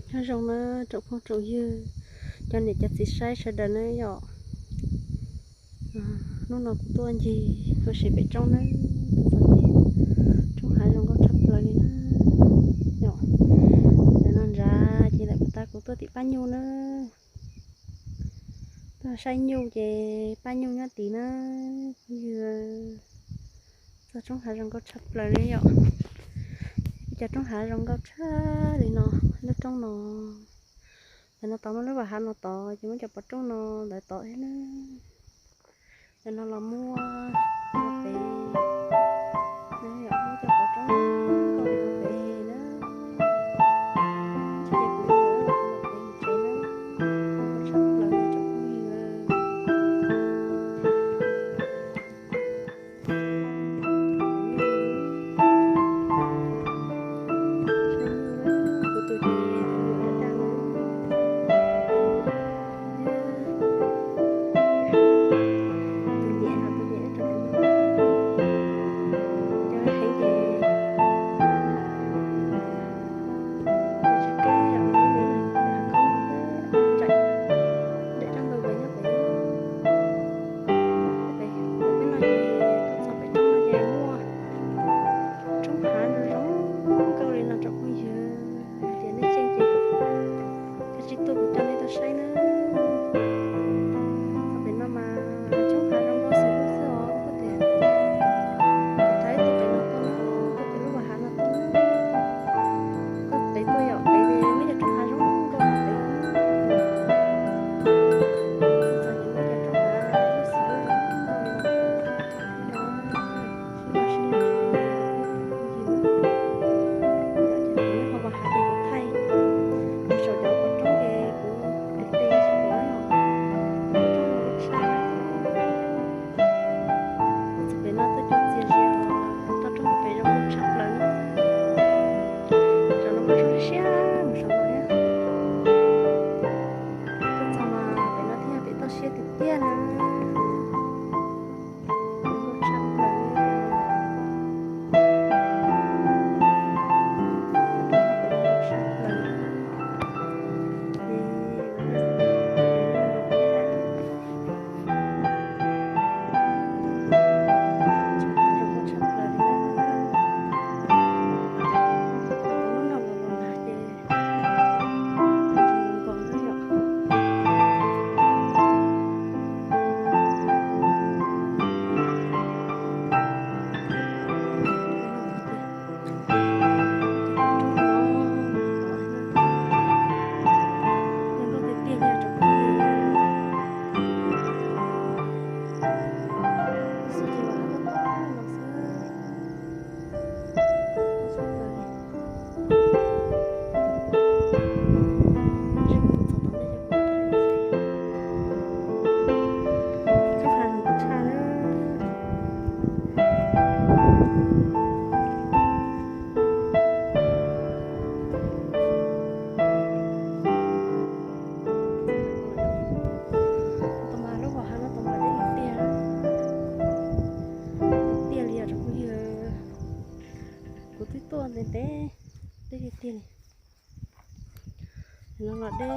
Nyob zoo na tsoom phooj tsoom ywg, cov niam cov txiv saib sawv daws na yom. Hnub no kuv tuaj ncig ua si pem roob na, tuaj txog ces roob hav zoo nkauj tshaj plaws li na yom. Ntawm no nrad ces ntawm puag ta kuv tuaj tim pab nyuj na. Tuaj saib nyuj ces pab nyuj nyob tid na. Phooj ywg, txog roob hav zoo nkauj tshaj plaws li yom. Cov roob hav zoo nkauj tshaj li no, lub roob no. Ntawm no tod muaj lub vas hav no tod ces muab cov pov roob no ntawd tod thiab na. Ntawm no los muaj no pem, muab cov pov roob nkauj li no pem na. Ces kuv los pem tsev na, tshaj plaws li tsoom phooj ywg. Kuv tus ces tus nyuam daj daj na. Tus niam ho tus niam rau kuv, cov heev ces tsis qab yom, nraim rau ntawd nyob pem. Pem no ces tuaj txog pem roob no ces muaj roob hav zoo zoo nkauj li no tsoom phooj ywg, hais tias nej xyeej ces kav tsij tuaj kuv coj nej tuaj saib na. Txog pem no mas roob hav zoo nkauj xwb xwb os, kuv tias kuv thaum ib tuaj pem no tuaj na, tuaj pem lub vas hav no tuaj na. Tuaj pem tuaj yom, pem muaj cov roob hav zoo nkauj no pem. Txog ces muaj cov roob hav lub xim lub zoo nkauj li no. Ces kuv ho vas hav ces kuv thaij saum cov pov roob ces kuv tes tsis pom no, pov roob no lub tshaj. Txog pem no tuaj cuag txias zias, toj roob pem zoo nkauj tshaj plaws na. Saum no muaj zoo siab mus saum no thiab. Tuaj txog mas pem no thiaj pem toj siab tiag tiag na. Zoo nkauj tshaj plaws. Toj roob pem zoo nkauj tshaj plaws. Ces zoo nkauj tshaj plaws li na. Tus lub no los los nag ces nkaus na yom. Zoo nkauj tiag tiag li tsoom phooj ywg. Xub ces vam hab toj no xwb. Zoo nkauj tshaj plaws li. Tsis mus txog tom ntej ces kuv thaij roob hav zoo nkauj tshaj na. Tau mas lub vas hav no tau mas deb tiag tiag, deb tiag li os tsoom phooj ywg. Kuv twb tuaj ntev ntev, deb tiag tiag li. No los deb.